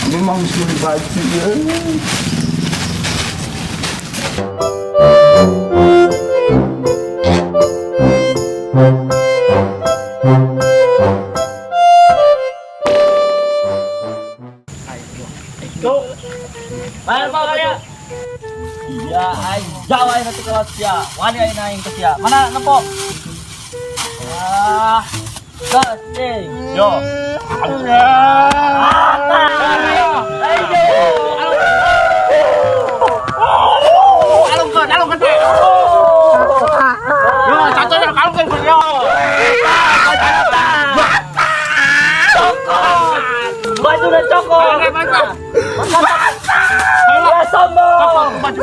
Memang mesti beli baju ya. Go. Mana pa kaya? Iya, ay jawa ay nanti kalau siya. Wani ay naing ka siya. Mana na po? Ah, kasing. Yo. Ay, yo. Alungkeun, alungkeun teh. Yo, cacanya alungkeun yo. Cokot. Baju na cokot. Ya sombong. Baju.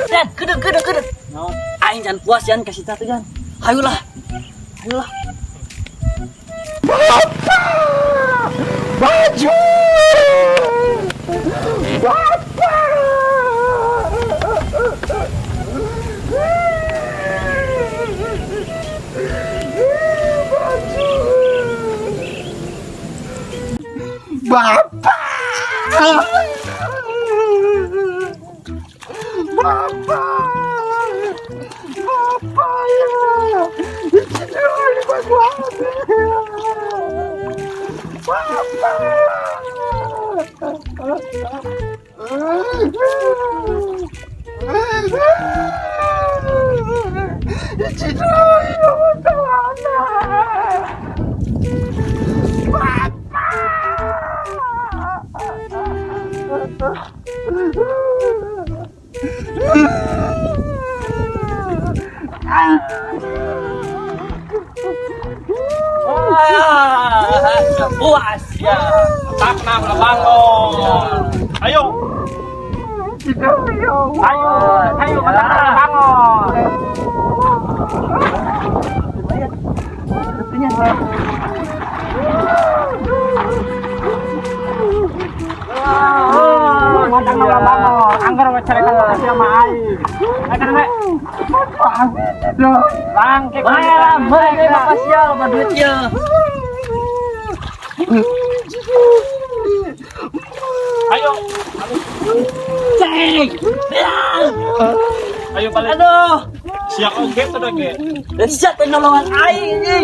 Yan, kedeng, kedeng, kedeng. Aing jangan puas yan kasih tatu yan. Hayulah. Hayulah. Baju. Bapak. Baju. Bapak. Bapak. Bapak ya. Ini baju apa? Wah, puas ya. Takna ulah bangun. Ayo. Ayo, ayo matakna ulah bangun. Matakna ulah bangun. Angger we carekan makasih sama aing. Ayo kana we. Bangke Wah, mereka bapak sial, bapak duitnya. Ayo. Cek. Bilang. Ayo balik. Aduh. Siap oge tuh ge. Dan siap penolongan aing ini.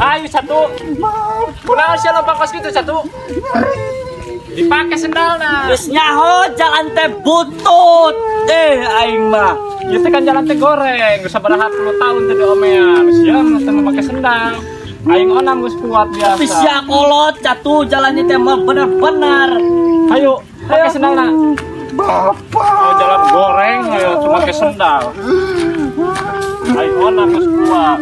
Ayo satu. Kunaon sia lompat kos kitu satu? Dipakai sendalna. Geus nyaho jalan teh butut. Eh aing mah. Ieu teh kan jalan teh goreng, geus sabaraha puluh tahun teh diomean. Sia mah teh make sendal. Aing onam geus kuat biasa. Tapi sia kolot catu jalannya teh mah bener-bener. Ayo, pakai sendalna. Bapak. Oh, jalan goreng ayo cuma pakai sendal. Aing onam geus kuat.